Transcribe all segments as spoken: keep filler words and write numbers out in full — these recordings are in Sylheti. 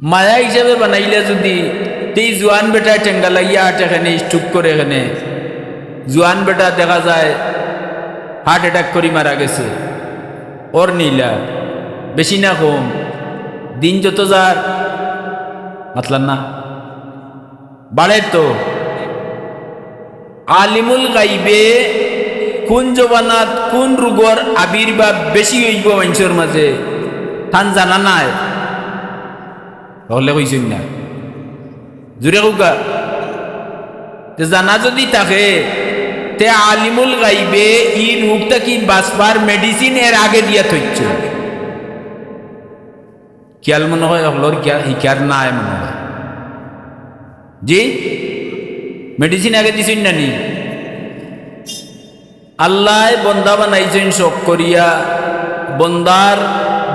মায়া হিসাবে বানাইলে যুদি, তেই জুয়ান বেটায় ঠেঙ্গা লাগিয়া আটে কেনে, স্ট্রোক করে কেনে, জুয়ান বেটা দেখা যায় হার্ট অ্যাটাক করি মারা গেছে। অর নীলা বেশি না কম, দিন যত যার, মাতলাম না, বাড়ের তো। আলিমুল গাইবে কুন জমানাত কুন রোগর আবির্ভাব বেশি অইবো মানষর মাঝে, তান জানা নাই। অকলে কইছইন না, জুরে কউক্কা। তে জানা যুদি থাকে, তে আলিমুল গাইবে ই রোগ থাকি বাঁচবার মেডিসিন এর আগে দিয়া থইছে। খিয়াল মনে অয় অকলর খিয়াল, হিকার নাই মনে অয়। জি, মেডিসিন আগে দিছইন না নি? আল্লায় বন্দা বানাইছইন শখ করিয়া, বন্দার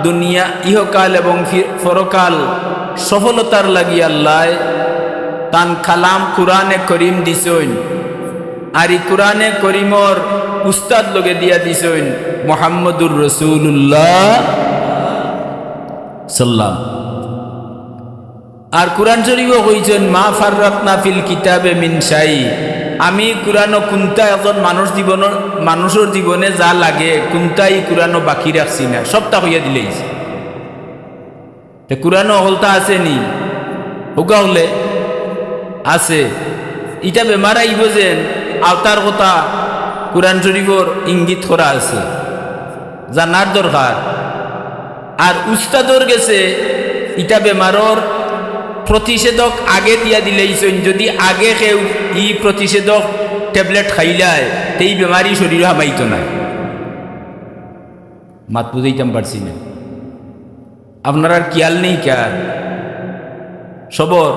দুনিয়া, ইহকাল এবং ফি-, পরকাল সফলতার লাগি আল্লায় তান কালাম কুরআনে করিম দিছইন। আর ই কুরআনে করিমর উস্তাদ লগে দিয়া দিছইন মুহাম্মদুর রাসূলুল্লাহ সাল্লাম। আর কুরআন শরীফো কইছইন, "মা ফাররাতনা ফিল কিতাবে মিন শাই।" আমি কুরআনো কুনটা একজন মানুষ জীবনর, মানুষর জীবনে যা লাগে, কুনটাই কুরআনো বাকি রাখছি না, সবটা কইয়া দিলাইছি। তে কুরআনো অকলতা আছে নি? কউক্কা অকলে আছে। ইটা বেমার আইবো যেন, অতার কথা কুরআন শরীফর ইঙ্গিত করা আছে, জানার দরকার। আর উস্তাদর গেছে ইটা বেমারর প্রতিষেধক আগে দিয়া দিলাইছইন। যুদি আগে কেউ ই প্রতিষেধক ট্যাবলেট খাইলায়, তে ই বেমারি শরীরো হামাইতো নায়। মাত বুঝাইতাম পারছি না। আপনারার খিয়াল নেই কার? সবর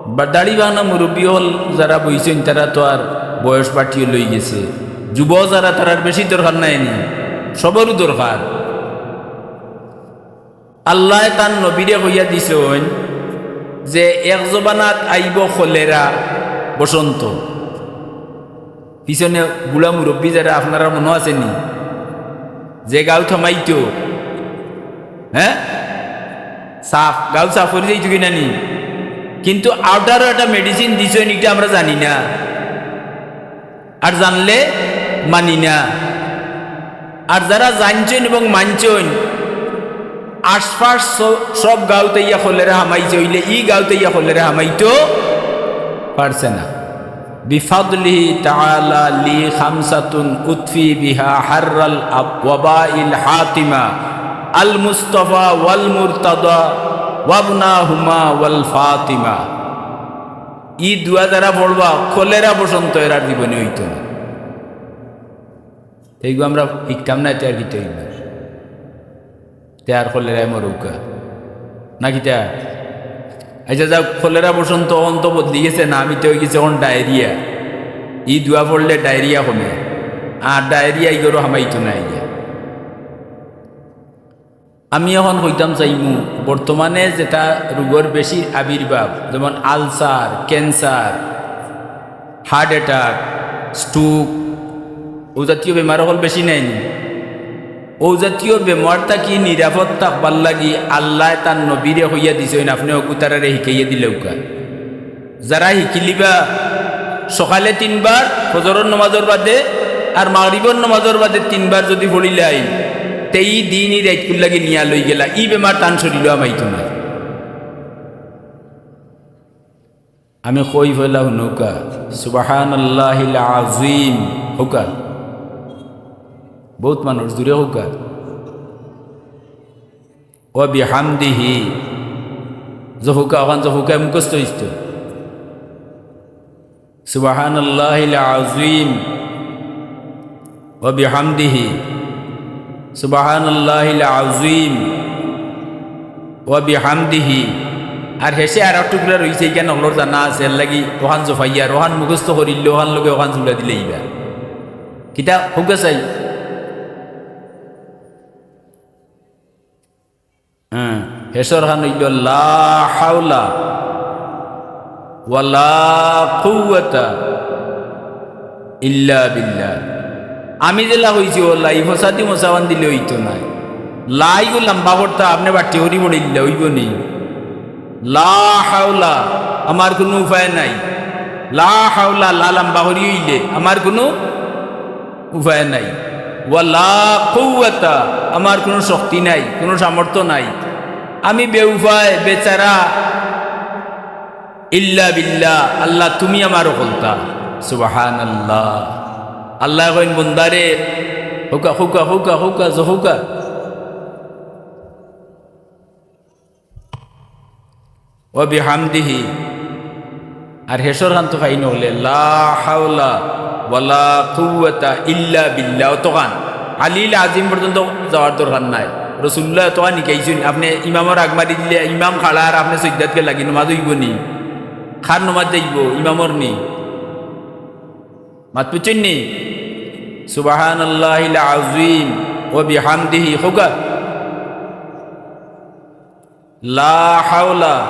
বা দাড়ি বাংলা মুরব্বি অকল যারা বইছইন, তারা তো আর বয়স পাটিও লই গেছে। যুব যারা, তারার বেশি দরকার নাই নি, সবরও দরকার। আল্লায় তান নবীরে কইয়া দিছইন যে এক জমানাত আইবো কলেরা, বসন্ত। পিছনে বুড়া মুরব্বি যারা, আপনারার মনো আছে নি? যে গাউত হামাইতো, হ্যাঁ, সাফ, গাউত সাফ করি যাইতো কিনা নি? কিন্তু অটারও একটা মেডিসিন দিছইন, ইটা আমরা জানি না, আর জানলে মানি না। আর যারা জানছইন এবং মানছইন, আশপাশ স-, সব গাউত আইয়া কলেরা হামাইছে, অইলে ই গাউত আইয়া কলেরা হামাইতো পারছে না। বিফাদলিহি তাআলা লি খামসাতুন উতফি বিহা হাররাল আব-, ওয়াবাইল হাতিমা, আল মুস্তাফা ওয়াল মুরতাদা ওয়াবনাহুমা ওয়াল ফাতিমা। ই দোয়া যারা পড়বা, কলেরা বসন্ত এরার জীবনে অইতো না। তে ইগু আমরা হিকতাম না, তে আর কিতা অইবো? তে আর কলেরায় মরউক্কা। না কিতা? আচ্ছা যাউক, কলেরা বসন্ত অখন তো বদলি গেছে, নাম ইতা অইগেছে অখন ডায়রিয়া। ই দোয়া পড়লে ডায়রিয়া কমে। আর ডায়রিয়া ইগরো হামাইতো না ইয়া। আমি অখন কইতাম চাইমু, বর্তমানে যেটা রোগর বেশি আবির্ভাব, যেমন ulcer, cancer, heart attack, stroke, অউ জাতীয় বেমার অকল বেশি নাই নি? অউ জাতীয় বেমার থাকি নিরাপদ থাকবার লাগি আল্লায় তান নবীরে কইয়া দিছইন, আপনে অগু তারারে হিকাইয়া দিলাউক্কা। যারা হিকিলিবা সকালে তিনবার, ফজরর নমাজর বাদে আর মাগরিবর নমাজর বাদে তিনবার যুদি পড়িলাইন, তে ই দিন ই রাইতকুর লাগি নিয়া লই গেলা, ই বেমার তান শরীরো হামাইতো নায়। আমি কই পয়লা হুনউক্কা, সুবহানাল্লাহিল আযীম কউক্কা। বউত মানুষ জুরে কউক্কা। ওয়া বিহামদিহি। জফুকা, অখান জফুকা মুখস্থ অইছে তো। সুবহানাল্লাহিল আযীম ওয়া বিহামদিহি। সুবহানাল্লাহিল আযীম ওয়া বিহামদিহি। আর হেষে আর এক টুকরা রইছে, ইখান অকলর জানা আছে, এরলাগি অখান জফাইয়ার, অখান মুখস্থ করিলে, অখান লগে অখান জুড়া দিলে ইবা। কিতা কউক্কা চাই? হ্যাঁ, হেষর খান অইলো, লা হাওলা ওয়ালা কুওয়াতা ইল্লা বিল্লাহ। আমি যেলা কইছি অলা, ই ফসাদি মশাবান দিলে অইতো নায়। লা ইগু লাম্বা করতা, আপনে বাট্টি করি পড়িলিলা, অইবো নি? লা হাওলা, আমার কুনু উপায় নাই। লা হাওলা, লা লাম্বা করি অইলে, আমার কুনু উপায় নাই। ওয়ালা কুওয়াতা, আমার কুনু শক্তি নাই, কুনু সামর্থ্য নাই, আমি বেউপায়, বেচারা। ইল্লা বিল্লাহ, আল্লাহ তুমি আমার অকলতা। সুবহানাল্লাহ। আল্লায় কইন, বন্দারে, হুকা, হুকা, হুকা, হুকা, জহুকা। ওয়া বিহামদিহি। আর হেশর খান তো খাই নকলে, লা হাওলা ওয়ালা কুওয়াতা ইল্লা বিল্লাহ, অতখান। আলিল আজিম পর্যন্ত যাওয়ার দরকার নাই। রসুলুল্লায় অতখান হিকাইছইন, আপনে ইমামর আগ মারি দিলে ইমাম খাড়া আর আপনে সইজদাত গেলা গি, নমাজ অইবো নি? কার নমাজ যাইবো? ইমামর নি? মাত বুঝছইন নি? সুবহানাল্লাহিল আজিম ওয়া বিহামদিহি, কউক্কা। লা হাওলা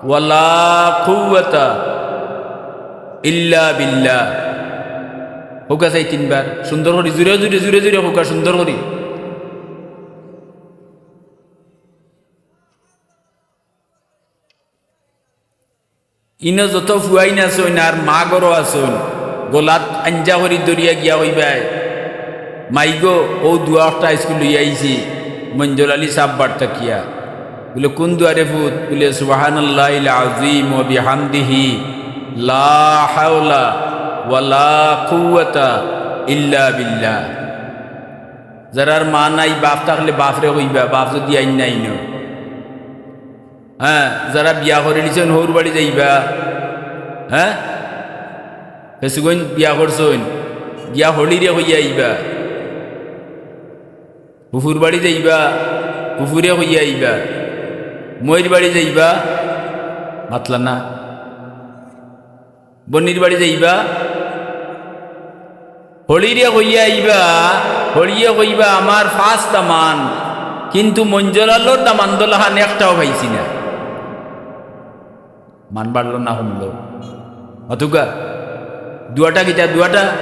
ওয়ালা কুওয়াতা ইল্লা বিল্লাহ। কউক্কা চাই তিনবার, সুন্দর করি, জুরে জুরে, জুরে জুরে কউক্কা, সুন্দর করি। ইনো যত ফুয়াইন আছইন আর মা ঘরো আছইন, গলাত আঞ্জা করি ধরিয়া গিয়া কইবায়, "মাইগো, অউ দোয়া একটা আইজকু লইয়া আইছি মঞ্জুর আলী সাব বাড়ি থাকিয়া।" বুলে, "কুন দোয়া রে ফুত?" বুলে, "সুবহানাল্লাহিল আজিম ওয়া বিহামদিহি, লা হাওলা ওয়ালা কুওয়াতা ইল্লা বিল্লাহ।" যারার মা নাই, বাপ থাকলে বাপরে কইবা, বাপ যুদি আইন নাই নু। হ্যাঁ, যারা বিয়া করিলিছইন, হউর বাড়ি যাইবা। হ্যাঁ, ফেঞ্চুগঞ্জ বিয়া করছইন, গিয়া হড়িরে কইয়া আইবা। ফুফুর বাড়ি যাইবা, ফুফুরে কইয়া আইবা। মইর বাড়ি যাইবা, মাতলা না। বইনর বাড়ি যাইবা, হড়িরে কইয়া আইবা, হড়িয়ে কইবা, "আমার পাঁচ দামান, কিন্তু মঞ্জুর আলীর দামান্দর লাখান একটাও পাইছি না।" মান বাড়লো না কমলো? অতউক্কা দোয়াটা কিতা? দোয়াটা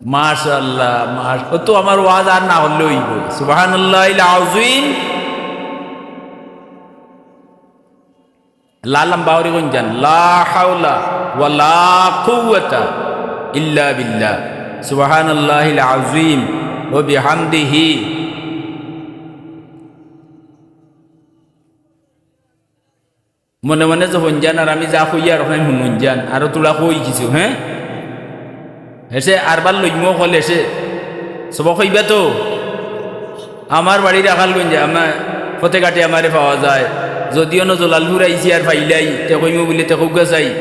মাশাআল্লাহ, মাশ-, অউ তো আমার ওয়াজ আর না করলে অইবো। সুবহানাল্লাহিল আজিম। লা লাম্বা করি কইন যান, লা হাওলা ওয়ালা কুওয়াতা ইল্লা বিল্লাহ। সুবহানাল্লাহিল আজিম ওয়া বিহামদিহি। মনে মনে যখন যান আর আমি যা কইয়ার অখান হুনইন যান, আরো থুড়া কই কিছু, হ্যাঁ? হেষে আরবার লইমু অকল হেষে। সবক কইবা তো? আমার বাড়ি রাখালগঞ্জে, আমার পথে ঘাটে আমারে পাওয়া যায়। যুদি অনো জলালপুর আইছি আর পাইলাই, তে কইমু বুলে, তে কউক্কা চাই।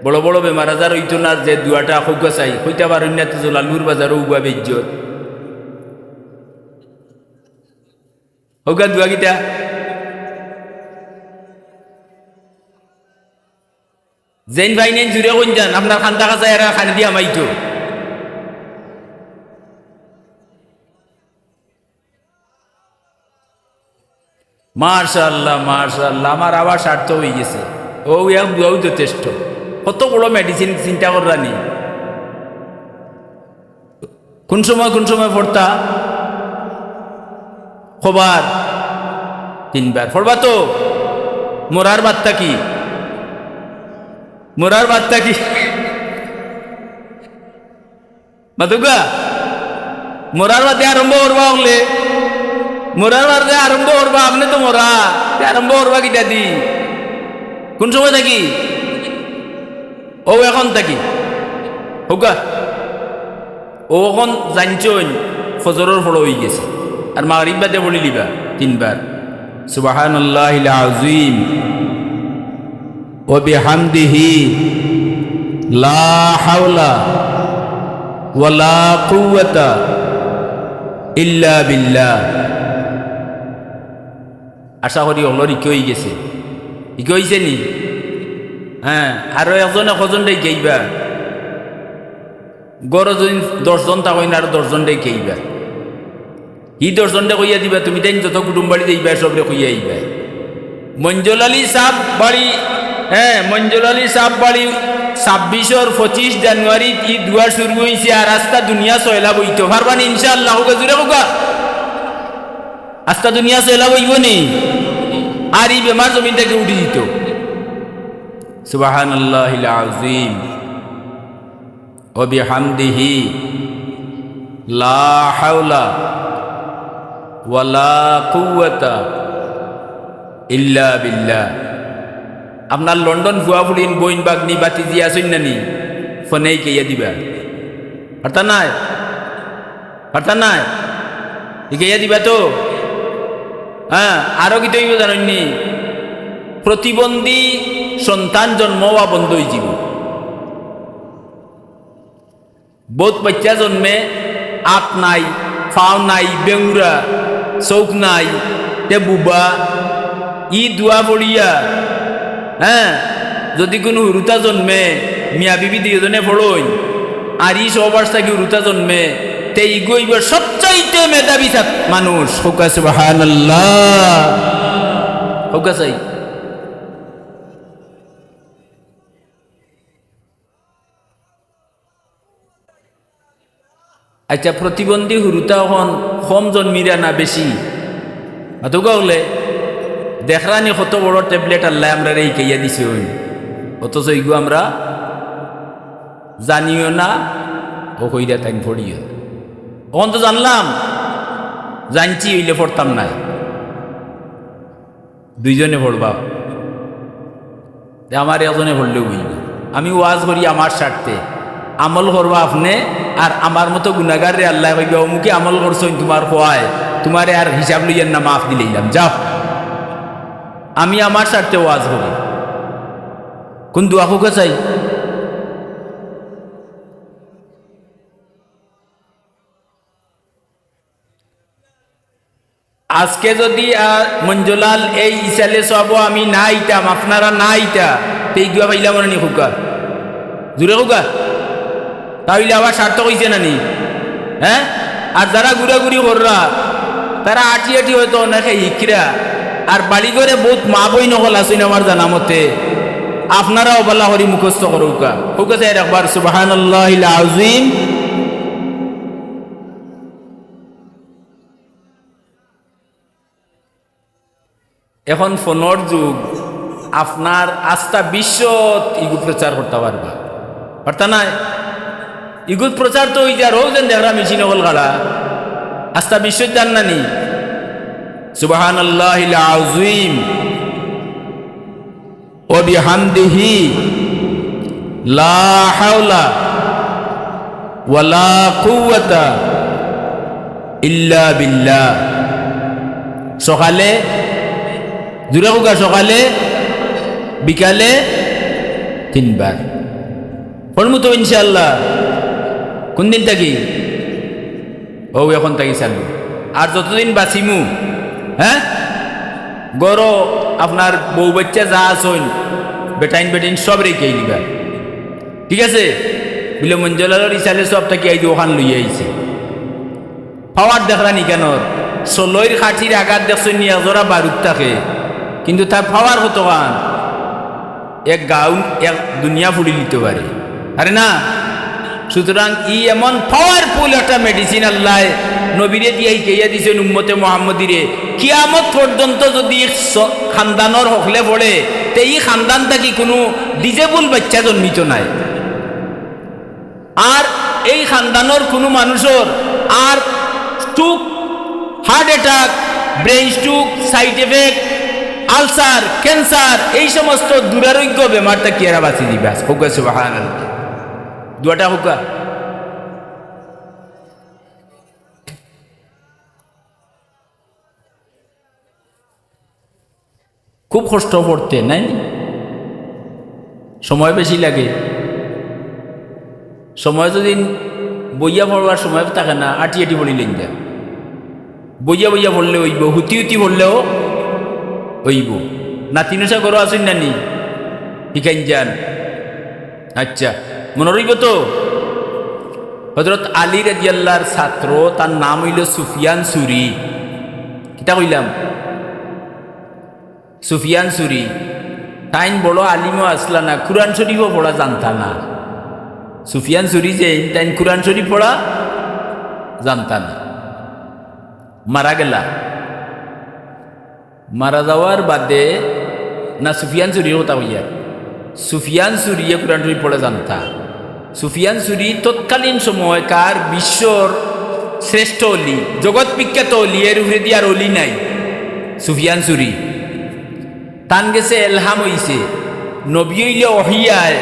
বড় বড় বেমার আজার অইতো না, যে দোয়াটা কউক্কা চাই। কইতা পারইন না, তে জলালপুর বাজারো উবা বেইজ্জত। কউক্কা দোয়া কিতা? যেইন পাইন এইন জুরে কইন যান, আপনার কান্দা কাছা এরা কানেদি হামাইতো। মাশাআল্লাহ, মাশাআল্লাহ, আমার আবার সার্থক অইগেছে। অউ এক দোয়াউ যথেষ্ট। কত বড় medicine চিন্তা কররা নি। কুন সময়, কুন সময় পড়তা? কবার? তিনবার। পড়বা তো? মরার বাদ থাকি। মরার বাদ থাকি। মাতউক্কা? মরার বাদে আরম্ভ করবা অকলে। মরার বাদে আরম্ভ করবা, আপনে তো মরা। তে আরম্ভ করবা কিতা দি? কুন সময় থাকি? অউ অখন থাকি। কউক্কা। অউ অখন জানছইন, ফজরর পড়া অইগেছে। আর মাগরিব বাদে পড়িলিবা তিনবার। সুবহানাল্লাহিল আজিম ওয়া বিহামদিহি, লা হাওলা ওয়ালা কুওয়াতা ইল্লা বিল্লাহ। আশা করি অকলর ইকে অইগেছে। ইকে অইছে নি? হ্যাঁ, আরো একজনে কয়জনরে হিকাইবা? ঘরো যুদি দশ জন থাকইন, আরো দশ জনরে হিকাইবা। হি দশ জনরে কইয়া দিবা, তুমি তাইন যত কুটুম বাড়ি যাইবা, সবরে কইয়া আইবা। মঞ্জুর আলী সাব বাড়ি, হ্যাঁ, মঞ্জুর আলী সাব বাড়ি ছাব্বিশর পঁচিশ জানুয়ারিত ই দোয়া শুরু অইছে, আর আস্তা দুনিয়া সয়লাব অইতো। পারবা নি ইনশাআল্লাহ? কউক্কা, জুরে কউক্কা। আস্তা দুনিয়া সয়লাব অইবো নি? আর ই বেমার জমিন থাকি উঠি দিতো। সুবহানাল্লাহিল আযীম ওয়া বিহামদিহি, লা হাওলা ওয়া লা কুওয়াতা ইল্লা বিল্লাহ। আপনার লন্ডন ফুয়া ফুড়িন বইন বাগনি বাতিজি আছইন না নি? ফোনে হিকাইয়া দিবা। পারতা নায়? পারতা নায়? হিকাইয়া দিবা তো? হ্যাঁ, আরো কিতা অইবো জানইন নি? প্রতিবন্ধী সন্তান জন্ম অওয়া বন্ধ অইযিবো। বউত বাইচ্চা জন্মে, আত নাই, ফাও নাই, বেউরা, চউখ নাই, তে বুবা, ই দোয়া পড়িয়া, হ্যাঁ, যুদি কুনু হুরুতা জন্মে, মিয়া বিবি দুইওজনে পড়ইন, আর ই সহবাস থাকি হুরুতা জন্মে, তে ইগু অইবো সবচাইতে মেধাবী ছাত-, মানুষ। কউক্কা সুবহানাল্লাহ। কউক্কা চাই। আইচ্ছা, প্রতিবন্ধী হুরুতা অখন কম জন্মিরা না বেশি? মাতউক্কা অকলে, দেখরানি কত বড় ট্যাবলেট আল্লায় আমরারে হিকাইয়া দিছে অইন, অথচ ইগু আমরা জানিও না, অউ কইরা তাইন পড়িও না। অখন তো জানলাম, জানছি অইলে পড়তাম নায়। দুইজনে পড়বা। তে আমার একজনে পড়লেও অইবো। আমি ওয়াজ করি আমার স্বার্থে, আমল করবা আপনে, আর আমার মতো গুনাগাররে আল্লায় কইবা, "অমুকে আমল করছইন তুমার কওয়ায়, তুমারে আর হিসাব লইয়ার না, মাফ দিলাইলাম, যাও।" আমি আমার স্বার্থে ওয়াজ করি। কুন দোয়া কউক্কা চাই? আজকে যুদি, আ, মঞ্জুলাল এই ইসালে সওয়াবো আমি না আইতাম, আপনারা না আইতা, তে ই দোয়া পাইলাম না নি কউক্কা? জুরে কউক্কা? তা অইলে আবার সার্থক অইছে না নি? হ্যাঁ? আর যারা ঘুরাঘুরি কররা, তারা আটি আটি হয়তো অনেকে হিকরা, আর বাড়ি ঘরে বউত মা বইন অকল আছইন আমার জানা মতে, আপনারাও ভালা করি মুখস্থ করউক্কা। কউক্কা চাই একবার সুবহানাল্লাহিল আযীম। এখন ফোনর যুগ, আপনার আস্তা বিশ্বত ইগু প্রচার করতা পারবা। পারতা নায়? ইগুত প্রচার তো অইযার, অউ যেন দেখরা মেশিন অকল খাড়া, আস্তা বিশ্বত যার না নি? সুবহানাল্লাহিল আযীম। ওয়া বিহামদিহি, লা হাওলা ওয়া লা কুওয়াতা ইল্লা বিল্লাহ। সকালে, জুরে কউক্কা, সকালে, বিকালে তিনবার। পড়মু তো ইনশাআল্লাহ। কুনদিন থাকি? অউ এখন থাকি চালু। আর যতদিন বাঁচিমু, হ্যাঁ, ঘরো আপনার বউ বাইচ্চা যা আছইন, বেটাইন বেটিন সবরে হিকাই দিবা। ঠিক আছে? বুলে মঞ্জুলালর ইসালে সওয়াব থাকি আইজ অখান লইয়া আইছি। পাওয়ার দেখরা নি কেন? সলইর কাঠির আগাত দেখছইন নি, এক জোড়া বারুদ থাকে, কিন্তু তার পাওয়ার কতখান? এক গাউন এক দুনিয়া ফুড়িলিতো পারে, পারে না? সুতরাং ই এমন পাওয়ারফুল একটা মেডিসিন আল্লায় নবীরে দিয়া হিকাইয়া দিছইন উম্মতে মুহাম্মদীরে। কিয়ামত পর্যন্ত যুদি স-, খানদানর হকলে পড়ে, তে ই খানদান থাকি কুনু ডিজেবল বাইচ্চা জন্মিতো নায়। আর এই খানদানর কুনু মানুষর আর stroke, heart attack, brain stroke, side effect, ulcer, cancer, এই সমস্ত দুরারোগ্য বেমার থাকি এরা বাঁচি যিবা। কউক্কা সুবহানাল্লাহ। দোয়াটা কউক্কা। খুব কষ্ট পড়তে, নায় নি? সময় বেশি লাগে। সময় যুদি বইয়া পড়বার সময় থাকে না, আটি আটি পড়িলাইন যা। বইয়া বইয়া পড়লে অইবো, হুতি হুতি পড়লেও অইবো। নাতিন উষা ঘরো আছইন না নি? হিকাইন যান। আইচ্ছা, মনো রইবো তো? হযরত আলী রাদিয়াল্লাহর ছাত্র, তার নাম অইলো সুফিয়ান সুরি। কিতা কইলাম? সুফিয়ান সুরি। তাইন বড় আলিমও আছলা না, কুরআন শরীফও পড়া জানতা না। সুফিয়ান সুরি যেইন, তাইন কুরআন শরীফ পড়া জানতা না। মারা গেলা। মারা যাওয়ার বাদে না সুফিয়ান সুরির কথা কইয়ার? সুফিয়ান সুরিয়ে কোরআন শরীফ পড়ে জানতা। সুফিয়ান সুরি তৎকালীন সময়কার বিশ্বর শ্রেষ্ঠ অলি, জগৎ বিখ্যাত অলি, এর উপরে দি আর অলি নাই। সুফিয়ান সুরি, তান গেছে এলহাম অইছে, নবী অইলে ওহী আয়,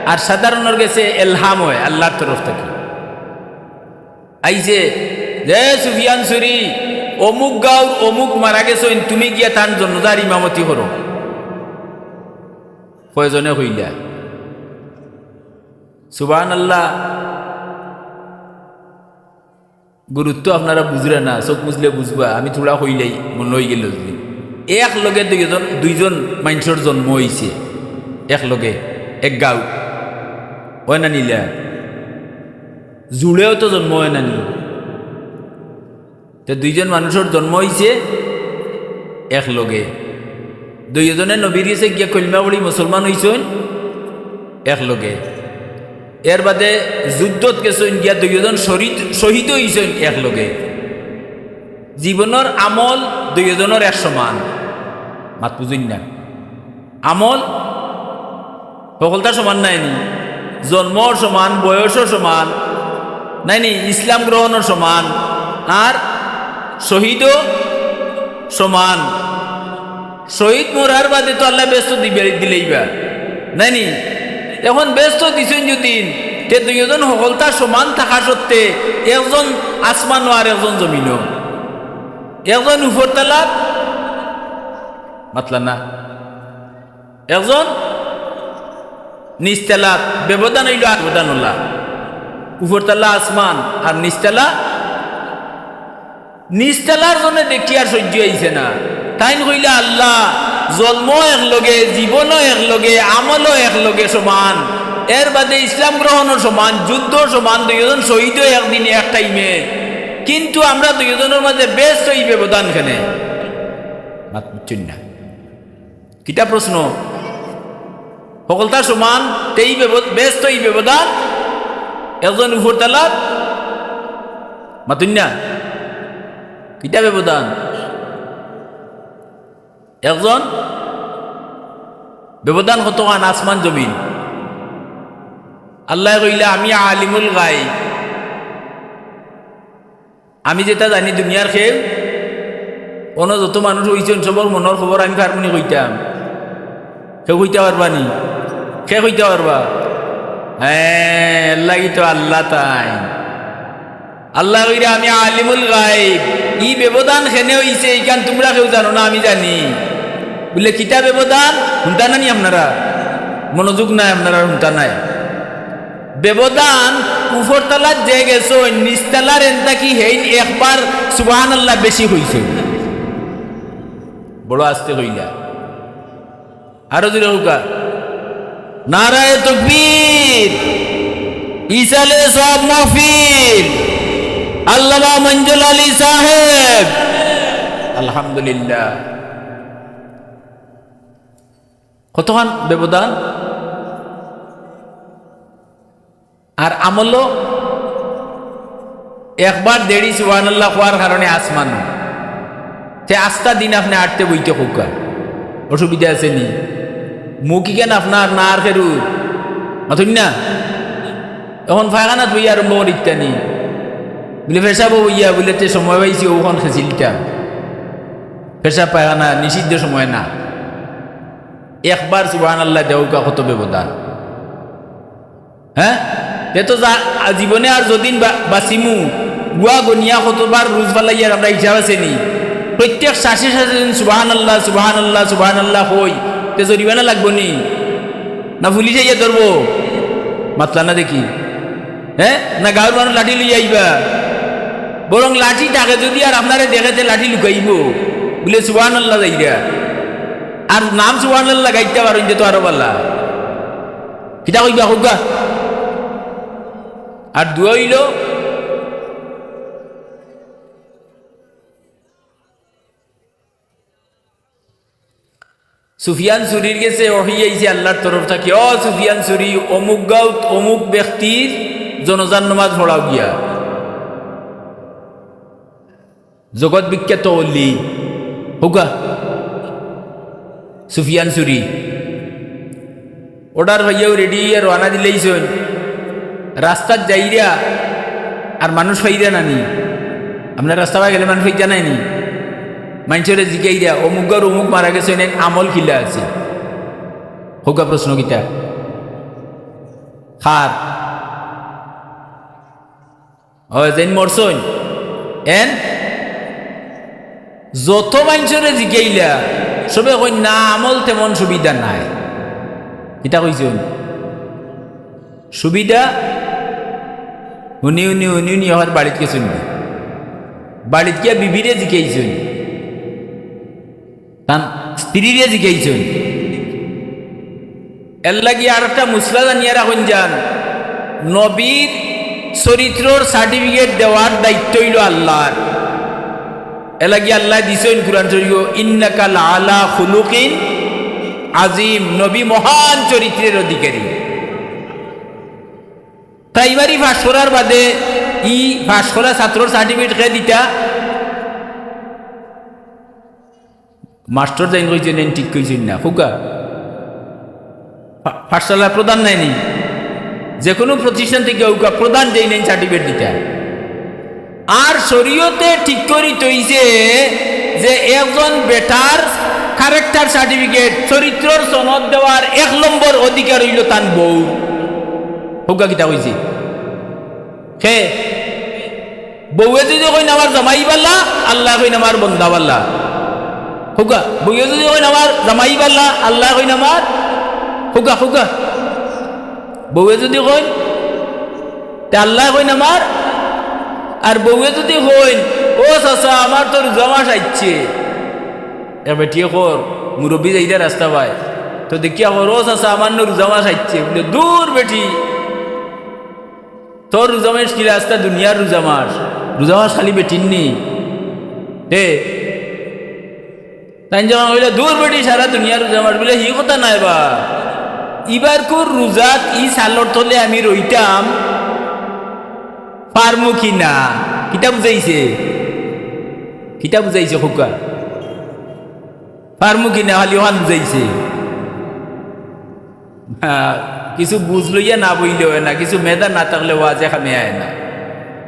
আর সাধারণর গেছে এলহাম অয় আল্লাহর তরফ থাকি। আইছে, "রে সুফিয়ান সুরি, অমুক গাঁওর অমুক মারা গেছইন, তুমি গিয়া তান জনাজার ইমামতি করো।" কয়জনে কইলা? সুবহানাল্লাহ। গুরুত্ব আপনারা বুঝরা না, চউখ মুজলে বুঝবা, আমি থুড়া কইলাই মনো অইগেলো। এক লগে দুইজন, দুইজন মানষর জন্ম অইছে, এক লগে, এক গাঁও, অয় না নি লা? জুড়েও তো জন্ম অয় না নি? তে দুইজন মানুষর জন্ম অইছে এক লগে। দুইজনে নবীর গেছে গিয়া কলমা পড়ি মুসলমান অইছইন এক লগে। এর বাদে যুদ্ধত গেছইন গিয়া দুইজন শহীদ, শহীদ অইছইন এক লগে। জীবনর আমল দুইজনর এক সমান। মাত বুঝইন না? আমল হকলতা সমান নায় নি? জন্মর সমান, বয়সও সমান, নায় নি? ইসলাম গ্রহণর সমান, আর শহীদও সমান। শহীদ মরার বাদে তো আল্লায় বেহেস্ত দিবে, দিলাইবা, নায় নি? এখন বেহেস্ত দিছইন যুদি, তে দুইজন হকলতা সমান থাকা সত্ত্বে একজন আসমানো আর একজন জমিনো, একজন উপরতলাত, মাতলা না? একজন নিচতলাত, ব্যবধান অইলো আর ব্যবধান অলা। উপরতলা আসমান আর নিচতলা, নিচতলার জনে দেখি আর সহ্য অইছে না। তাইন কইলা, "আল্লাহ, জন্ম এক লগে, জীবনও এক লগে, আমলও এক লগে সমান, এর বাদে ইসলাম গ্রহণও সমান, যুদ্ধও সমান, দুইজন শহীদও একদিনে এক টাইমে, কিন্তু আমরা দুইজনর মাঝে বেহেস্ত ই ব্যবধান কেনে?" মাত বুঝছইন না? কিতা প্রশ্ন? হকলতা সমান, তে ই ব্যব-, বেহেস্ত ই ব্যবধান, একজন উপরতলাত, মাতইন না? কিতা ব্যবধান? একজন, ব্যবধান কতখান আসমান জমিন। আল্লায় কইলা, "আমি আলিমুল গায়ব।" আমি যেটা জানি দুনিয়ার কেউ, অনো যত মানুষ অইছইন, সবর মনর খবর আমি পারমুনি কইতাম? কেউ কইতা পারবা নি? কে কইতা পারবা? হ্যাঁ, এরলাগি তো আল্লাহ তাইন। আল্লায় কইরা, "আমি আলিমুল গায়ব, ই ব্যবধান কেনে অইছে, ইখান তুমরা কেউ জানো না, আমি জানি।" বুলে, "কিতা ব্যবধান?" হুনতা না নি আপনারা? মনোযোগ নাই আপনারা, হুনতা নাই। ব্যবধান, উপরতলাত যে গেছইন, নিচতলার এন থাকি হেইন একবার সুবহানাল্লাহ বেশি কইছইন। বড় আস্তে কইলা। আরো জোরে কউক্কা। নারায়ে তাকবীর। ইসালে সওয়াব মাহফিল। আল্লামা মঞ্জুল আলী সাহেব। আলহামদুলিল্লাহ। কতখান ব্যবধান? আর আমলও একবার দেড়ি সুবহানাল্লাহ কওয়ার কারণে আসমান। তে আস্তা দিন আপনে আটতে বইতে কউক্কা, অসুবিধা আছে নি? মুখ ইখান আপনার না আর কেউর? মাতইন না? এখন পায়খানাত বইয়া আরম্ভ করিতা নি? বুলে, "পেশাবো বইয়া।" বুলে, "তে সময় পাইছি, অখন খেছিলিতাম।" পেশাব পায়খানা নিষিদ্ধ সময় না। একবার সুবহানাল্লাহ দেউক্কা কত ব্যবধান। হ্যাঁ? তে তো যা, জীবনে আর যদিন বা-, বাঁচিমু, গুয়া গনিয়া কতবার রুজ ফালাইয়ার আমরা হিসাব আছে নি? প্রত্যেক শ্বাসে শ্বাসে যদিন সুবহানাল্লাহ, সুবহানাল্লাহ, সুবহানাল্লাহ কই, তে জরিমানা লাগবো নি? না পুলিশ আইয়া ধরবো? মাতলা না দেখি। হ্যাঁ? না গাঁওর মানুষ লাঠি লইয়া আইবা? বরং লাঠি থাকে যুদি আর আপনারে দেখে, তে লাঠি লুকাইবো। বুলে, "সুবহানাল্লাহ" যাইরা। আর নাম সুবহানাল্লাহ লাগাইতা পারইন তে তো আরো ভালা। কিতা কইবা, কউক্কা? আর দুয়া অইলো, সুফিয়ান সুরির গেছে ওহী আইছে আল্লাহর তরফ থাকি, "ও সুফিয়ান সুরি, অমুক গাঁওত অমুক ব্যক্তির জনাজার নামাজ পড়াও গিয়া।" জগৎ বিখ্যাত অলি, কউক্কা। সুফিয়ান সুরি। অর্ডার পাইয়াউ রেডি অইয়া রওয়ানা দিলাইছইন। রাস্তাত যাইরা আর মানুষ পাইরা না নি? আপনার রাস্তা বায় গেলে মানুষ পাইতা নায় নি? মাইনষরে জিকাইরা, "অমুকর অমুক মারা গেছইন, এন আমল কিলা আছে?" কউক্কা প্রশ্ন কিতা? কার? অয়, যেইন মরছইন, এন যত মাইনষরে জিকাইলা, সবে কইন, "না, আমল তেমন সুবিধা নাই।" কিতা কইছইন? সুবিধা? হুনি, হুনি, হুনি, হুনি, আবার বাড়িত গেছইন। বাড়িত গিয়া বিবিরে জিকাইছইন। তান স্ত্রীরে জিকাইছইন। এরলাগি আরোকটা মসলা জানিয়া রাখইন যান, নবীর চরিত্রর certificate দেওয়ার দায়িত্ব অইলো আল্লার। এরলাগি আল্লায় দিছইন কুরআন শরীফো, "ইন্নাকা লাআলা খুলুকিন আজিম", নবী মহান চরিত্রের অধিকারী। প্রাইমারি পাশ করার বাদে ই পাশ করা ছাত্রর certificate কে দিতা? মাস্টর যেইন কইছইন, এইন ঠিক কইছইন না। কউক্কা? পা-, পাঠশালার প্রধান নায় নি? যেকুনু প্রতিষ্ঠান থাকি অউক্কা, প্রধান যেইন, এইন certificate দিতা। আর শরীয়তে ঠিক করি থইছে যে একজন বেটার character certificate, চরিত্রর সনদ দেওয়ার এক নম্বর অধিকার অইলো তান বউ। কউক্কা কিতা কইছি? কে? বউয়ে যুদি কইন আমার জামাই বালা, আল্লায় কইন আমার বন্দা বালা। কউক্কা, বউয়ে যুদি কইন আমার জামাই বালা, আল্লায় কইন আমার, কউক্কা, কউক্কা। বউয়ে যুদি কইন, তে আল্লায় কইন আমার, আর বউয়ে যুদি কইন, "ও চাচা, আমার তো রোজা মাস আইছে।" এক বেটিয়ে কর, মুরব্বি যাইতা রাস্তা বায়, তো দেখিয়া কর, "ও চাচা, আমার নু রোজা মাস আইছে।" বুলে, "দূর বেটি, তোর রোজা মাস কিলা, আস্তা দুনিয়ার রোজা মাস, রোজা মাস খালি বেটির নি।" তে তাইন যখন কইলা, "দূর বেটি, সারা দুনিয়ার রোজা মাস", বুলে, "হি কথা নায় বা, ইবারকুর রোজাত ই ছালর তলে আমি রইতাম পারমু কি না?" কিতা বুঝাইছে? কিতা বুঝাইছে কউক্কা? পারমু কি না, খালি অখান বুঝাইছে। হ্যাঁ, কিছু বুঝ লইয়া না বইলে অয় না, কিছু মেধা না থাকলে ওয়াজে কামে আয় না।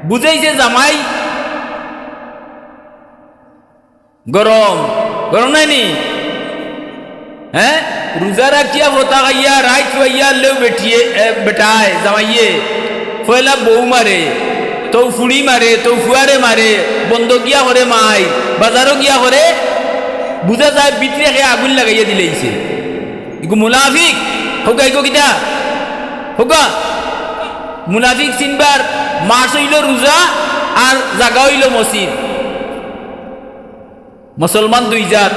বুঝাইছে জামাই গরম, গরম নায় নি? হ্যাঁ, রোজা রাখিয়া ফতা খাইয়া রাইত অইয়া লেও বেটিয়ে, এ, বেটায়, জামাইয়ে পয়লা বউ মারে, তো ফুড়ি মারে, তো ফুয়ারে মারে, বন্দো গিয়া করে মাই, বাজারো গিয়া করে, বুঝা যায় ভিতরে কে আগুন লাগাইয়া দিলাইছে। ইগু মুনাফিক, কউক্কা ইগু কিতা? কউক্কা, মুনাফিক চিনবার মাস অইলো রোজা আর জাগা অইলো মসজিদ। মুসলমান দুই জাত,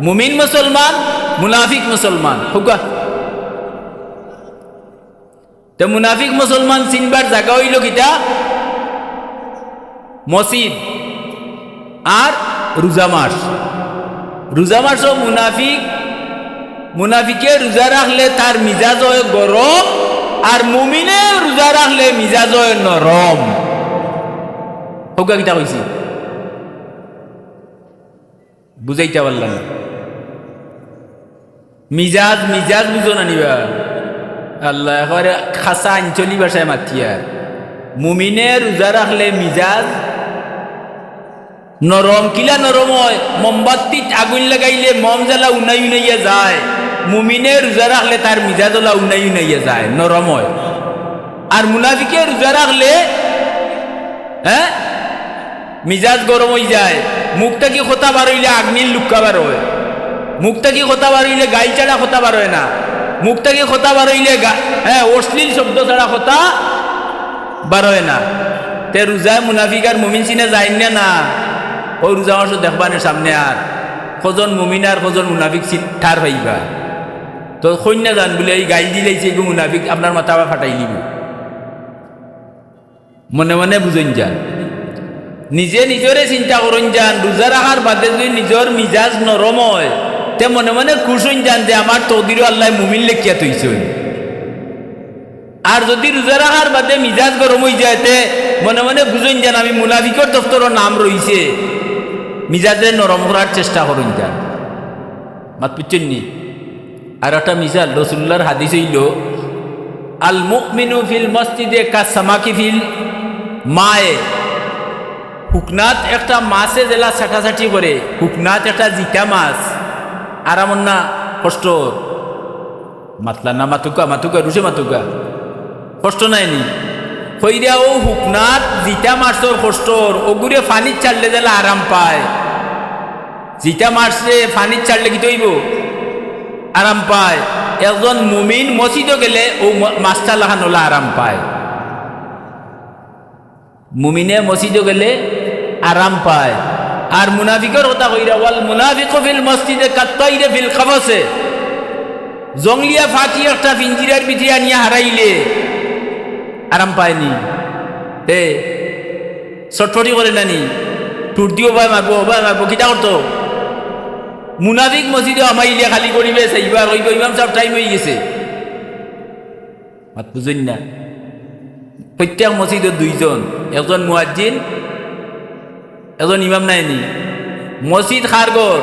মুমিন মুসলমান, মুনাফিক মুসলমান। কউক্কা। তে মুনাফিক মুসলমান চিনবার জাগা অইলো কিতা? মসজিদ আর রোজা মাস। রোজা মাসো মুনাফিক, মুনাফিকে রোজা রাখলে তার মিজাজ অয় গরম, আর মুমিনে রোজা রাখলে মিজাজ অয় নরম। কউক্কা কিতা কইছি? বুঝাইতা পারলাম না। মিজাজ, মিজাজ বুঝো না নি বা? আল্লাহ, একেবারে খাসা আঞ্চলিক ভাষায় মাতিয়ার। মুমিনে রোজা রাখলে মিজাজ নরম। কিলা নরম অয়? মোমবাতিত আগুন লাগাইলে মোম যেলা উনাই উনাইয়া যায়, মুমিনে রোজা রাখলে তার মিজাজ অলা উনাই উনাইয়া যায়, নরম অয়। আর মুনাফিকে রোজা রাখলে, হ্যাঁ, মিজাজ গরম অইযায়, মুখ থাকি কথা বার অইলে আগ্নির লুক্কা বার অয়, মুখ থাকি কথা বার অইলে গাইল ছাড়া কথা বার অয় না, মুখ থাকি কথা বার অইলে গা-, হ্যাঁ, অশ্লীল শব্দ ছাড়া কথা বার অয় না। তে রোজায় মুনাফিক আর মুমিন চিনা যাইন না, না? অউ রোজা মাসো দেখবানে সামনে আর কয়জন মুমিন আর কয়জন মুনাফিক চিন-, ঠার পাইবা। তো কইন না যান বুলে, "এই গাইল দিলাইছে, এগু মুনাফিক", আপনার মাথা আবার ফাটাইলিবো। মনে মনে বুঝইন যান, নিজে নিজরে চিন্তা করইন যান, রোজা রাখার বাদে যুদি নিজর মিজাজ নরম অয়, তে মনে মনে খুশ অইন যান যে আমার তকদিরো আল্লায় মুমিন লেখিয়া থইছইন। আর যুদি রোজা রাখার বাদে মিজাজ গরম অইযায়, তে মনে মনে বুঝইন যান আমি মুনাফিকর দফতরো নাম রইছে, মিজাজরে নরম করার চেষ্টা করইন যান। মাত বুঝছইন নি? আর একটা মিসাল, রসুলুল্লাহর হাদিস অইলো, "আল মুমিনু ফিল মসজিদে কাস সামাকি ফিল মায়ে।" হুকনাত একটা মাছে যেলা ছাটাছাটি করে, হুকনাত একটা জিতা মাছ, আরামর না কষ্টর? মাতলা না, মাতুক্কা, মাতুক্কা, রুশে মাতুক্কা। কষ্ট নায় নি? কইরা অউ হুকনাত জিতা মাছর কষ্টর, অগুরে পানিত ছাড়লে যেলা আরাম পায়। জিতা মাছরে পানিত ছাড়লে কিতা অইবো? আরাম পায়। একজন মুমিন মসজিদো গেলে অউ ম-, মাছটা লাখান অলা আরাম পায়। মুমিনে মসজিদো গেলে আরাম পায়। আর মুনাফিকর কথা কইরা, "ওয়াল মুনাফিকু ফিল মসজিদে কাত্তাইরে ফিল কাফসে।" জংলিয়া ফাকি একটা পিঞ্জিরার ভিতরে আনিয়া হারাইলে আরাম পায় নি? তে ছটফটি করে না নি? ঠুট দি অবায় মারবো, অবায় মারবো, কিতা করতো? মুনাফিক মসজিদো হামাইলে খালি করিবে, চাইবা, কইবো, "ইমাম সাব, টাইম অইগেছে।" মাত বুঝইন না? প্রত্যেক মসজিদো দুইজন, একজন মুয়াজ্জিন, একজন ইমাম নায় নি? মসজিদ কার ঘর?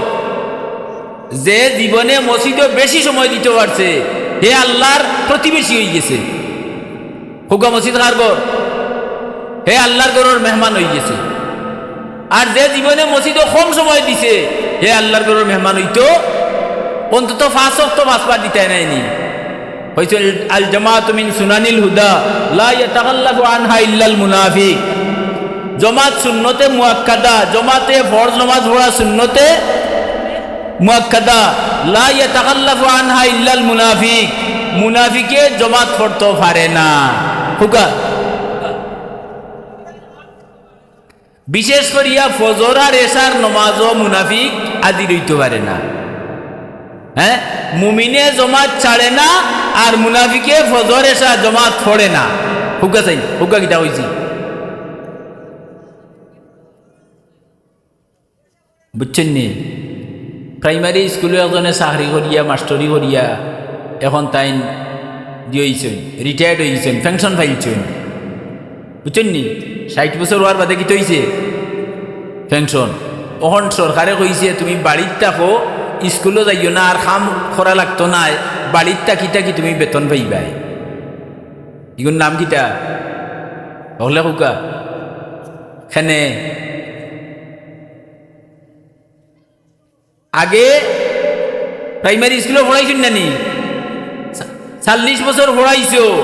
যে জীবনে মসজিদো বেশি সময় দিতো পারছে, হে আল্লার প্রতিবেশী অইগেছে। কউক্কা, মসজিদ কার ঘর? হে আল্লার ঘরর মেহমান অইগেছে। আর যে জীবনে মসজিদো কম সময় দিছে, হে আল্লার ঘরর মেহমান অইতো অন্তত পাঁচ ওয়াক্ত পাঁচবার দিতায় নায় নি? কইছে, "আল জামাতু মিন সুনানিল হুদা, লা ইয়াতাখাল্লাফু আনহা ইল্লাল মুনাফিক।" জমাত সুন্নতে মুআক্কাদা, জমাতে ফরজ নামাজ পড়া সুন্নতে মুআক্কাদা, লা ইয়াতাখাল্লাফু আনহা ইল্লাল মুনাফিক। মুনাফিকে জমাত পড়তো পারে না। কউক্কা। বিশেষ করিয়া ফজর আর এশার নমাজো মুনাফিক হাজির অইতো পারে না। হ্যাঁ, মুমিনে জমাত ছাড়ে না, আর মুনাফিকে ফজর এশা জমাত পড়ে না। কউক্কা চাই, কউক্কা কিতা কইছি? বুঝছইন নি? প্রাইমারি স্কুলো একজনে চাকরি করিয়া, মাস্টরি করিয়া, এখন তাইন দি অইছইন, রিটায়ার্ড অইগেছইন, পেনশন পাইলছইন। বুঝছইন নি? ষাইট বছর অওয়ার বাদে কিতা অইছে? পেনশন। অখন সরকারে কইছে, "তুমি বাড়িত থাকো, স্কুলো যাইও না, আর কাম করা লাগতো নায়, বাড়িত থাকি থাকি তুমি বেতন পাইবায়।" ইগুর নাম কিতা? হকলে কউক্কা। কেনে? আগে প্রাইমারি স্কুলো পড়াইছইন না নি? চা-, চল্লিশ বছর পড়াইছো।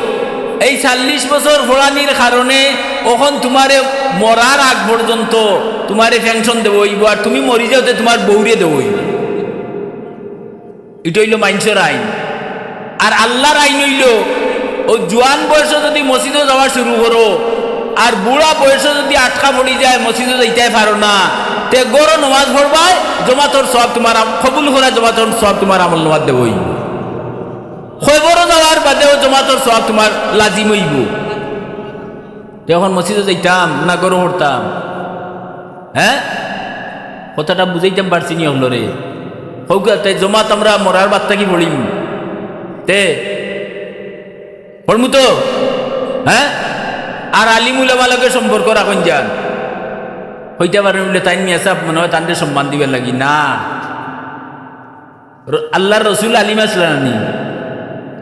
এই চল্লিশ বছর পড়ানির কারণে অখন তুমারে মরার আগ পর্যন্ত তুমারে পেনশন দেওয়া অইবো, আর তুমি মরি যাওতে তুমার বউরে দেওয়া অইবো। ইটা অইলো মাইনষর আইন। আর আল্লার আইন অইলো, অউ জুয়ান বয়সো যুদি মসজিদো যাওয়া শুরু করো, আর বুড়া বয়সো যুদি আটকা পড়ি যায়, মসজিদো যাইতায় পারো না, তে ঘরো নমাজ পড়বায়, জমাতর সওয়াব তুমার আম-, কবুল করা জমাতর সওয়াব তুমার আমলনামাত দেওয়া অইবো। কবরো যাওয়ার বাদেও জমাতর সওয়াব তুমার লাজিম অইবো। তে অখন মসজিদো যাইতাম না ঘরো পড়তাম? হ্যাঁ? কথাটা বুঝাইতাম পারছি নি হকলরে? কউক্কা, তে জমাত আমরা মরার বাদ থাকি পড়িমু। তে পড়মু তো? হ্যাঁ? আর আলিম উলামা লগে সম্পর্ক রাখইন যান। কইতা পারইন বুলে তাইন মিয়া সাব মনে অয় তানরে সম্মান দিবার লাগি। না। র-, আল্লার রসুল আলিম আছলা না নি?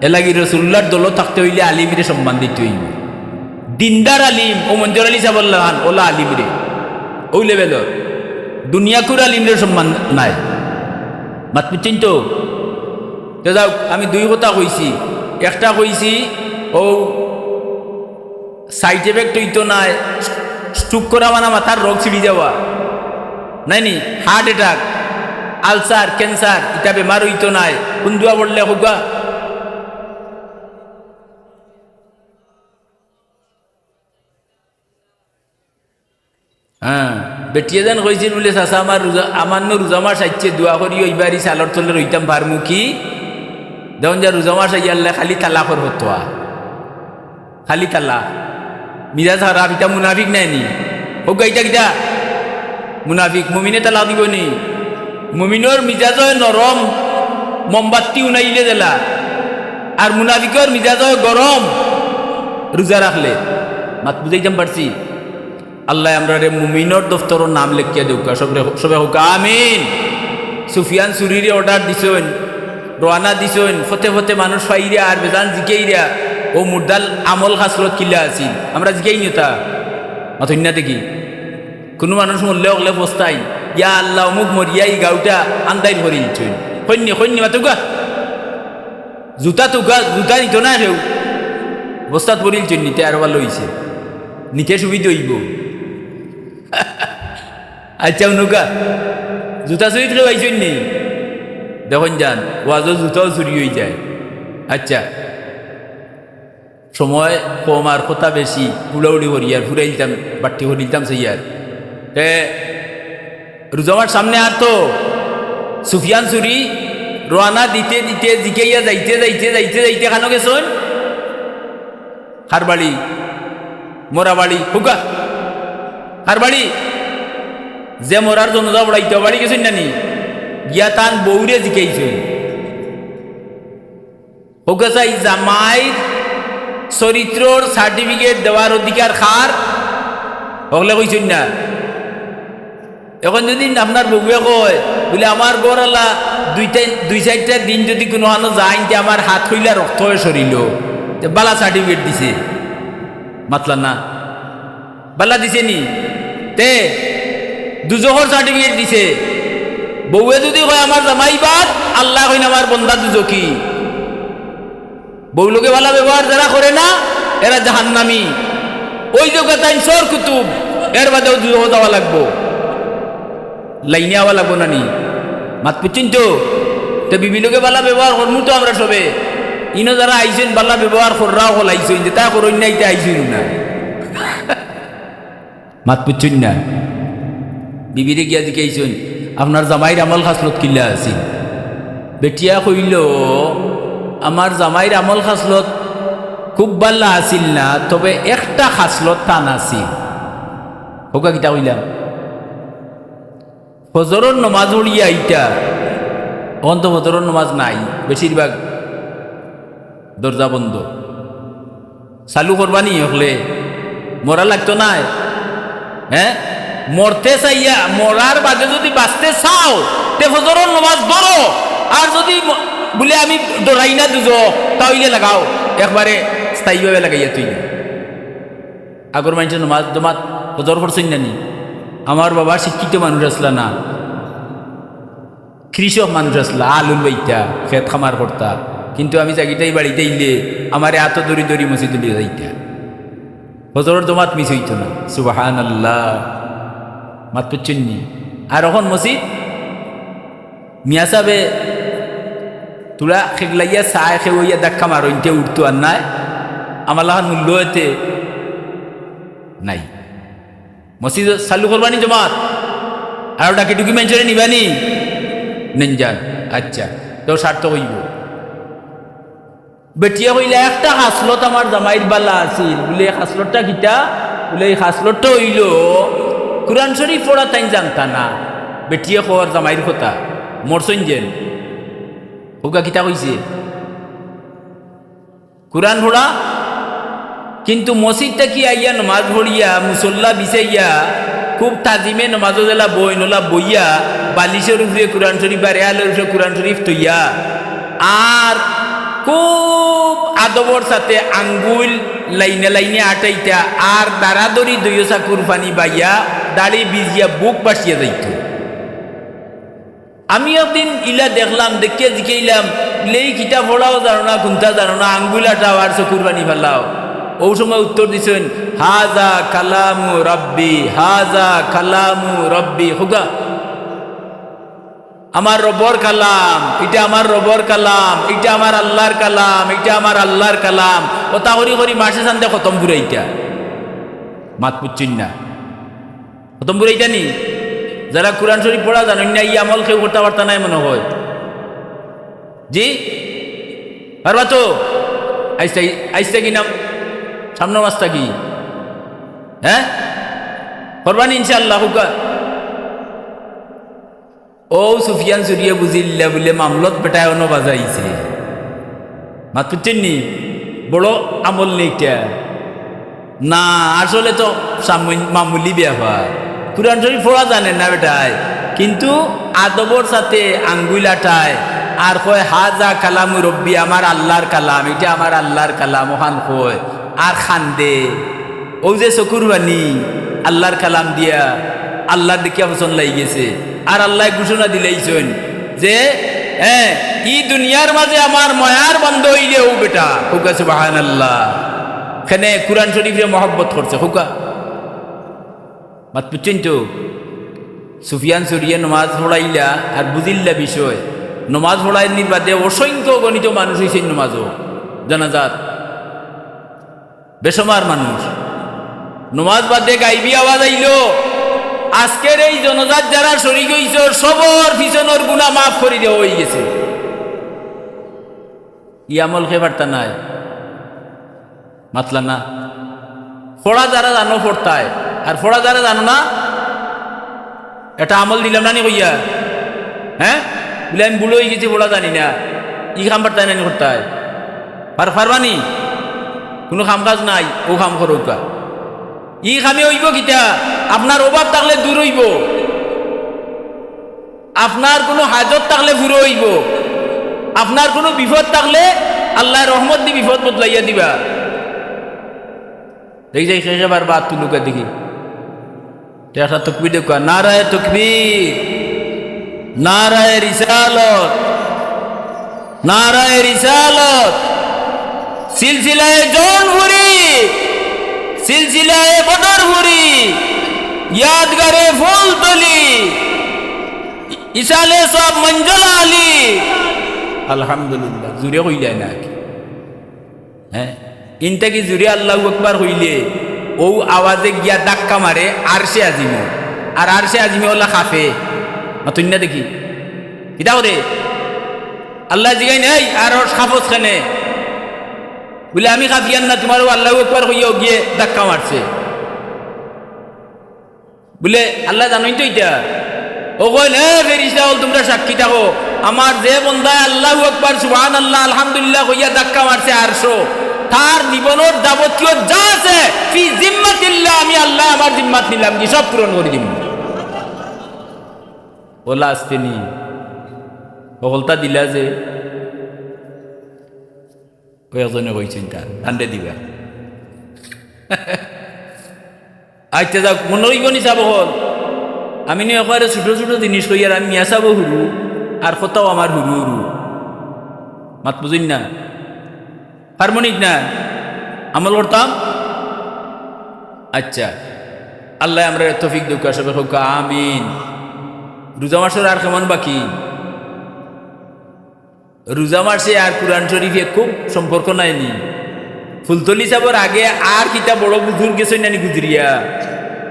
এরলাগি রসুলুল্লার দলো থাকতে অইলে আলিমরে সম্মান দিতে অইবো। দিনদার আলিম, অউ মঞ্জুর আলী সাবর লাখান, অলা আলিমরে, অউ লেভেলর। দুনিয়াকুর আলিমরে সম্মান নাই। মাত বুঝছইন তো? তে যাউক, আমি দুই কথা কইছি। একটা কইছি, অউ সাইড এফেক্ট অইতো নায়, স্ট্রোক করা মানে মাথার রগ ছিড়ি যাওয়া, নায় নি? হার্ট অ্যাটাক, আলসার, ক্যান্সার, ইতা বেমার অইতো নায়। কুন দোয়া পড়লে কউক্কা? হ্যাঁ, বেটিয়ে যেন কইছিল বুলে, "চাচা, আমার রোজা, আমার নু রোজা মাস আইছে, দোয়া করিও, ইবার ই চালর তলে রইতাম পারমু কি?" দেখইন যা রোজা মাস আইয়ারলে খালি তালাকর ফতোয়া, খালি তালাক। মিজাজ খারাপ, ইতা মুনাফিক নায় নি? কউক্কা ইতা কিতা? মুনাফিক। মুমিনে তালাক দিবো নি? মুমিনর মিজাজ অয় নরম, মোমবাতি উনাইলে যেলা, আর মুনাফিকর মিজাজ অয় গরম রোজা রাখলে। মাত বুঝাইতাম পারছি? আল্লায় আমরারে মুমিনর দফতরো নাম লেখিয়া দেউক্কা, সবরে, সবে কউক্কা আমিন। সুফিয়ান সুরিরে অর্ডার দিছইন, রওয়ানা দিছইন, ফতে ফতে মানুষ ফাইরা আর বেজান জিকাইরা, অউ মুর্দার আমল খাসলত কিলা আছিল? আমরা জিকাই নি তা? মাতইন না দেখি। কুনু মানুষ মরলে অকলে ফস্তাইন, "ইয়া আল্লাহ, অমুক মরিয়া ই গাউটা আন্দাইর করিলিছইন।" কইন নি, কইন নি, মাতউক্কা। জুতা তুকা, জুতা নিতো না কেউ। বস্তাত পড়িলিছইন নি, তে আরো ভালা অইছে। নিতে সুবিধা অইবো। আইচ্ছা, হুনউক্কা, জুতা চুরিত কেউ আইছইন নি? দেখইন যান, ওয়াজো জুতাও চুরি অইযায়। আইচ্ছা, সময় কম আর কথা বেশি, উড়াউড়ি করিয়ার, ফুরাইলিতাম, বাট্টি করিলিতাম চাইয়ার। তে রুজা মাস সামনে আর তো। সুফিয়ান সুরি রওয়ানা দিতে দিতে জিকাইয়া যাইতে যাইতে যাইতে যাইতে কানো গেছইন? কার বাড়ি? মরা বাড়ি। কউক্কা। কার বাড়ি? যে মরার জানাজা পড়াইতো, বাড়ি গেছইন না নি? গিয়া তান বউরে জিকাইছইন, "কউক্কা চাই, জামাইর চরিত্রর সার্টিফিকেট দেওয়ার অধিকার কার?" অকলে কইছইন না। অখন যুদি আপনার বউয়ে কয়, বুলে, "আমার ঘরআলা দুই চাইরটা দিন যুদি কুনুখানো যাইন, তে আমার হাত কইলা রক্ত অয় শরীলো।" তে ভালা সার্টিফিকেট দিছে, মাতলা না? ভালা দিছে নি? তে দুজখর সার্টিফিকেট দিছে। বউয়ে যুদি কয়, "আমার জামাই বাদ", আল্লায় কইন, "আমার বন্দা দুজখি।" বউর লগে ভালা ব্যবহার যারা করে না, এরা জাহান্নামী। অউ যে তাইন চোর কুতুব, এর বাদেও দুজখো যাওয়া লাগবো, লাইনে আওয়া লাগবো না নি? মাত বুজছইন তো? তে বিবির লগে ভালা ব্যবহার করমু তো আমরা সবে। ইনো যারা আইছইন, ভালা ব্যবহার কররা অকল আইছইন, যেতা করইন না, ইতা আইছইন না। মাত বুজছইন না? বিবিরে গিয়া জিকাইছইন, "আপনার জামাইর আমল খাসলত কিলা আছিল?" বেটিয়ে কইলো, "আমার জামাইর আমল খাসলত খুব ভালা আছিল না, তবে একটা খাসলত তান আছিল।" কউক্কা কিতা কইলাম? ফজরর নমাজ পড়িয়া ইতা, অখন তো ফজরর নমাজ নাই, বেশিরভাগ দরজা বন্ধ। চালু করবা নি অকলে? মরা লাগতো নায়? হে, মরতে চাইয়া, মরার বাদে যুদি বাচতে চাও, তে ফজরর নমাজ ধরো। আর যুদি ম-, বুলে, "আমি ডরাই না দুজখ", তা অইলে লাগাও, একবারে স্থায়ীভাবে লাগাইয়া থুইলাও। আগর মাইনষে নমাজ জমাত ফজর পড়ছইন না নি? আমার বাবা শিক্ষিত মানুষ আছলা না, কৃষক মানুষ আছলা, আলু বাইতা, খেত খামার করতা, কিন্তু আমি জাগিটাই বাড়িত আইলে আমারে আতো ধরি ধরি মসজিদো লইয়া যাইতা। ফজরর জমাত মিস অইতো না। সুবহানাল্লাহ। মাত বুজছইন নি? আর অখন মসজিদ মিয়া সাবে তুরা খেগলাইয়া চায়, কেউ অইয়া ধাক্কা মারইন, তে উঠতো আর নায়, আমার লাখান মূল্য এতে নাই। মসজিদ চালু করবা নি জমাত? আর ডাকি ডুকি মাইনষরে নিবা নি? নেইন যান। আইচ্ছা, তে সার্থক অইবো। বেটিয়ে কইলা, "একটা খাসলত আমার জামাইর ভালা আছিল।" বুলে, "খাসলতটা কিতা?" বুলে, "এই খাসলতটা অইলো, কুরআন শরীফ পড়া তাইন জানতা না।" বেটিয়ে কর জামাইর কথা, মরছইন যেন। কউক্কা কিতা কইছে? কুরআন পড়া, কিন্তু মসজিদ থাকি আইয়া নমাজ পড়িয়া, মুসল্লা বিছাইয়া, খুব তাজিমে নমাজো যেলা বইন, অলা বইয়া, বালিশর উপরে কুরআন শরীফ বা রেয়ালর উপরে কুরআন শরীফ থইয়া, আর খুব আদবর সাথে আঙ্গুল লাইনে লাইনে আটাইতা, আর দাড়া দড়ি দুইও চাকুর পানি বাইয়া, দাড়ি ভিজিয়া বুক ভাসিয়া যাইতো। আমি একদিন ইলা দেখলাম, দেখিয়া জিকাইলাম, "লেই কিতা পড়াও জানো না, কুন্তা জানো না, আঙ্গুল আটাও আর চকুর পানি ফালাও।" অউ সময় উত্তর দিছইন, "হাজা কালামু রব্বি, হাজা কালামু রব্বি।" কউক্কা, "আমার রবর কালাম, ইটা আমার রবর কালাম, ইটা আমার আল্লার কালাম, ইটা আমার আল্লার কালাম।" অতা করি করি মাসে চান্দে খতম ফুরাইতা। মাত বুজছইন না? খতম ফুরাইতা নি? যারা কুরআন শরীফ পড়া জানইন না, ই আমল কেউ করতা পারতা নায় মনে অয়। জি? পারবা তো? আইচ্ছা, আইচ্ছা কি নাম? সামনর মাস থাকি? হে? করবা নি ইনশাআল্লাহ, কউক্কা। অউ সুফিয়ান সুরিয়ে বুজিলিলা বুলে মামলত বেটায় অনো বাজাইছে। মাত বুজছইন নি? বড় আমল নি ইটা। না, আসলে তো সামুন-, মামুলি ব্যাপার। কুরআন শরীফ পড়া জানে না বেটায়। কিন্তু আদবর সাথে আঙ্গুল আটায় আর কয়, "হাজা কালামু রব্বি, আমার আল্লার কালাম, ইটা আমার আল্লার কালাম", অখান কয় আর কান্দে। অউ যে চকুর পানি আল্লার কালাম দিয়া আল্লার দেখিয়া পছন্দ লাগি গেছে। আর আল্লায় ঘোষণা দিলাইছইন যে, "হ্যাঁ, ই দুনিয়ার মাঝে আমার মায়ার বান্দা অইলে অউ বেটা।" কউক্কা সুবহানাল্লাহ। কেনে কুরআন শরীফরে মহব্বত করছে, কউক্কা। মাত বুঝছইন তো? সুফিয়ান সৌরিয়ে নমাজ পড়াইলা আর বুঝিল্লা বিষয়। নমাজ পড়াইনির বাদে অসংখ্য অগণিত মানুষ অইছইন নমাজো, জানাজাত। বেসুমার মানুষ। নমাজ বাদে গাইবি আওয়াজ আইলো, "আজকের এই জানাজাত যারা শরিক অইছো, সবর পিছনর গুনা মাফ করি দেওয়া অইগেছে।" ই আমল কে পারতা নায়? মাতলা না। পড়া যারা জানো পড়তায়, আর পড়া যারা জানো না, এটা আমল দিলাম না নি কইয়া? হ্যাঁ, বুলে, "আমি বুড়া অইগেছি, পড়া জানি না।" ই কাম পারতায় না নি করতায়? পার-, পারবা নি? কুনু কাম কাজ নাই, অউ কাম করউক্কা। ই কামে অইবো কিতা? আপনার অভাব থাকলে দূর অইবো। আপনার কুনু হাজত থাকলে পুরা অইবো, আপনার কুনু বিপদ থাকলে আল্লায় রহমত দি বিপদ বদলাইয়া দিবা। দেখি যাই, কে কে পারবা আত তুলউক্কা দেখি। তে একটা তকবীর দেউক্কা, নারায়ে তকবীর, নারায়ে রিসালত, নারায়ে রিসালত, সিলসিলায়ে জৌনপুরি, সিলসিলায়ে বদরপুরি, ইয়াদগারে ফুলতলি, ইসালে সওয়াব মঞ্জলা আলী। আলহামদুলিল্লাহ, জুরে কইলায় না কি? হ্যাঁ, ইন থাকি জুরে আল্লাহু আকবার কইলে অউ আওয়াজে গিয়া ধাক্কা মারে আরশে আজিমো, আর আরশে আজিমে অলা কাঁপে। মাতইন না দেখি, কিতা করে? আল্লায় জিগাইন, "এই আরশ কাঁপস কেনে?" বুলে, "আমি কাঁপিয়ার না, তুমার অউ আল্লাহু আকবার কইয়া অগিয়ে ধাক্কা মারছে।" বুলে, "আল্লায় জানইন তো ইটা?" অউ কইন, "এ ফেরেশতা অকল, তুমরা সাক্ষী থাকো, আমার যে বন্দায় আল্লাহু আকবার, সুবহানাল্লাহ, আলহামদুলিল্লাহ কইয়া ধাক্কা মারছে আরশো, তার জীবনর যাবতীয় যা আছে, ফি জিম্মাতিল্লাহ, আমি আল্লায় আমার জিম্মাত নিলামগি, সব পূরণ করি দিমু।" অলা আস্তে নি, হকলতা দিলা যে, কয়েকজনে কইছইন তান, তানরে দিবা। আচ্ছা যাউক, মনো রইবো নি সাব অকল? আমি নু একবারে ছোট ছোট জিনিস কইয়ার, আমি মিয়া সাবও হুরু, আর কথাও আমার হুরু হুরু। মাত বুঝইন না? হারমোনিক না? আমল করতাম? আচ্ছা, আল্লায় আমরারে তৌফিক দেউক্কা, সবে কউক্কা আমিন। রোজা মাসর আর কেমন বাকি? রোজা মাসে আর কুরআন শরীফে খুব সম্পর্ক নাই নি? ফুলতলি সাবর আগে আর কিতা বড় বুজুর্গ গেছইন না নি গুজরিয়া?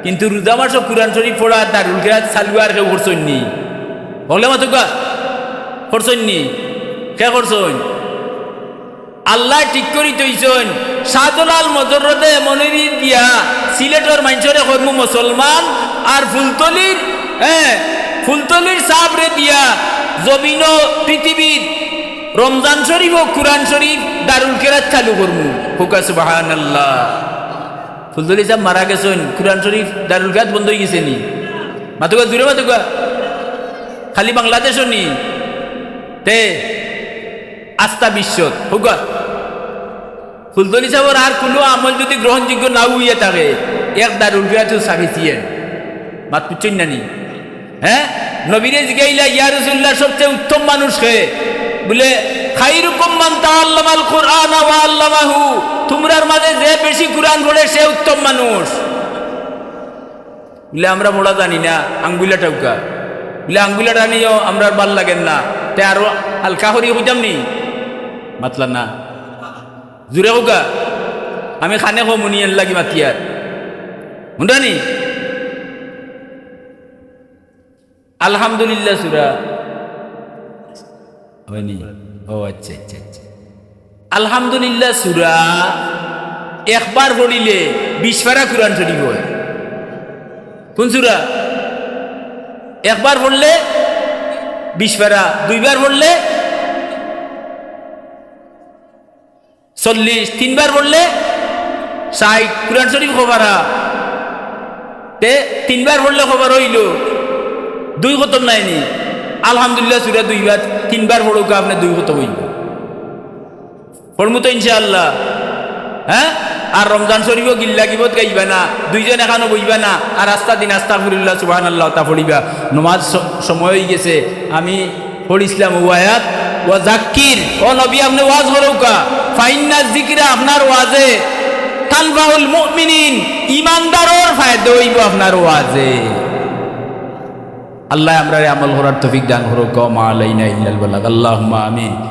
কিন্তু রোজা মাসো কুরআন শরীফ পড়া, দারুল কেরাত চালু আর কেউ করছইন নি? হকলে মাতউক্কা, করছইন নি? কে করছইন? আল্লায় ঠিক করি থইছইন, শাহজালাল মজররদে মনিরি দিয়া সিলেটর মাইনষরে করমু মুসলমান, আর ফুলতলির, হ্যাঁ, ফুলতলির সাবরে দিয়া জমিনো পৃথিবীত রমজান শরীফ ও কুরআন শরীফ দারুল কেরাত চালু করমু। কউক্কা সুবহানাল্লাহ। ফুলতলি সাব মারা গেছইন, কুরআন শরীফ দারুল কেরাত বন্ধ অইগেছে নি? মাতউক্কা, জুরে মাতউক্কা। খালি বাংলাদেশো নি? তে আস্তা বিশ্বত। কউক্কা। ফুলতলি সাবর আর কুনু আমল যুদি গ্রহণযোগ্য না অইয়া থাকে, এক দারুল কেরাতও ছাপিছিয়েন। মাত বুঝছইন না নি? হ্যাঁ? নবীরে জিগাইলা, "ইয়া রাসূলুল্লাহ, সবচেয়ে উত্তম মানুষ কে?" বুলে, "খাইরুকুম মান তাআল্লামাল কুরআনা ওয়া আল্লামাহু।" তুমরার মাঝে যে বেশি কুরআন পড়ে, সে উত্তম মানুষ। বুলে, "আমরা পড়া জানি না, আঙ্গুল আটাউক্কা।" বুলে, "আঙ্গুল আটানিও আমরার ভালা লাগের না, তে আরো হালকা করি কইতাম নি?" মাতলা না। জুরে কউক্কা, আমি কানে কমু নি এরলাগি মাতিয়ার। হুনরা নি? আলহামদুলিল্লাহ সুরা। অয়নি? ও আচ্ছা, আচ্ছা, আচ্ছা। আলহামদুলিল্লাহ সুরা একবার পড়িলে বিশ পারা কুরআন শরীফ অয়। কুন সুরা? একবার পড়লে বিশ পারা, দুইবার পড়লে চল্লিশ, তিনবার পড়লে ষাইট, কুরআন শরীফ কয় পারা? তে তিনবার পড়লে কয় পারা অইলো? দুই খতম নায়নি? আলহামদুলিল্লাহ সুরা দুইবার, তিনবার পড়উক্কা, আপনে দুই খতম অইবো। পড়মু তো ইনশাআল্লাহ। হ্যাঁ? আর রমজান শরীফও গিল্লা গিবত গাইবা না, দুইজন এখানো বইবা না, আর আস্তা দিন আস্তাগফিরুল্লাহ, সুবহানাল্লাহ, তা পড়িবা। নমাজ স-, সময় অইগেছে, আমি পড়ছিলাম ও আয়াত, "ওয়া জাক্কির", ও নবী, আপনে ওয়াজ করউক্কা, "ফাইন্না জিকরা", আপনার ওয়াজে, "তানফাউল মুমিনিন", ইমানদারর ফায়দা অইবো আপনার ওয়াজে। আল্লাহ আমরারে আমল করার তৌফিক দান করউক্কা, "ওয়া মা আলাইনা ইল্লাল বালাগ", আল্লাহুম্মা আমিন।